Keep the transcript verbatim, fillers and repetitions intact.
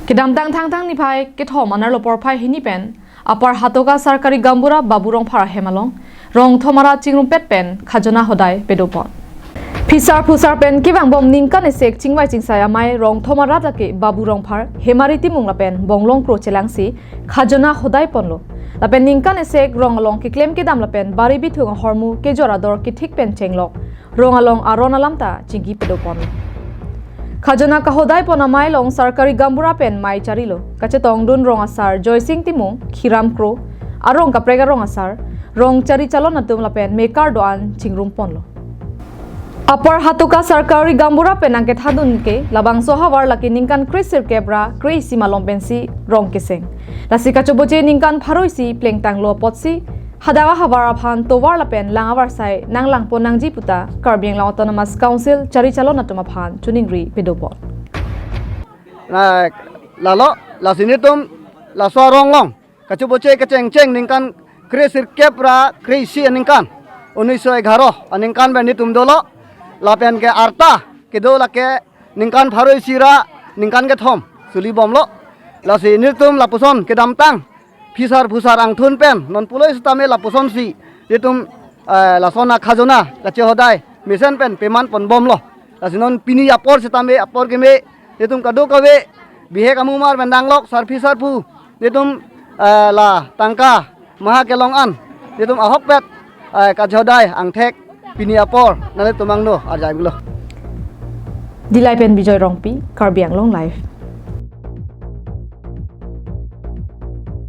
Kedamtang Thangthang niphai kethom anerlo porphai hini pen Upper Hatoka Sarkari Gaonbura Babu Rongphar ahem along rong thom arat chingrumpet pen khajona hodai padopon. Phisar phusar pen kevangbom ningkan esek chingvai chingsai amei rong thom arat lake Babu Rongphar, Hemari Timung lapen Bonglong Kro chelangsi khajona hodai ponlo. Lapen ningkan esek rong along keklem kedam lapen bari bithung ahormu kejor ador kethik pen chenglok rong along aron alam ta chingki padopon. Khajona kahodai pon amei along Sarkari Gaonbura pen mei charilo. Kachetongdun rong asar Joysing Timung, Khiram Kro, arong kaprek arong asar, rong chari chalon atum lapen mekar do-an chingrum ponlo. Upper Hatoka Sarkari Gaonbura pen nangkethadun ke labangso ahavar lake ningkan kresirkep ra kreisi malom pensi rong keseng. Lasi kachoboche ningkan pharo isi plengtanglo apotsi hadak ahavar aphan tovar lapen lang avarsai nanglangpon nangji puta Karbi Anglong Autonomous Council chari chalon atum aphan choningri padopon. Na lalo, lasi netum laso arong along kachoboche kechengcheng ningkan kresirkep ra kreisi aningkan, unniso egharo aningkan pen netum dolo, lapen ke arta kedo lake ningkan pharo isi ra ningkan kethom suli bomlo. Lasi netum lapuson kedamtang phisar phusar angthun pen non pulo sitame lapusonsi netum, eh, lason akhajona kachehodai mesen pen peman pon bomlo. Lasi non pini apor sitame apor keme netum kadokave bihek amumar pen danglok sarpi sarpo netum, eh, la tangka maha kelong an netum ahokpet, eh, kachehodai angthek pini apor nanglitum angno arjai bilo. Dillai pen Bijoy Rongpi, Karbi Anglong Live.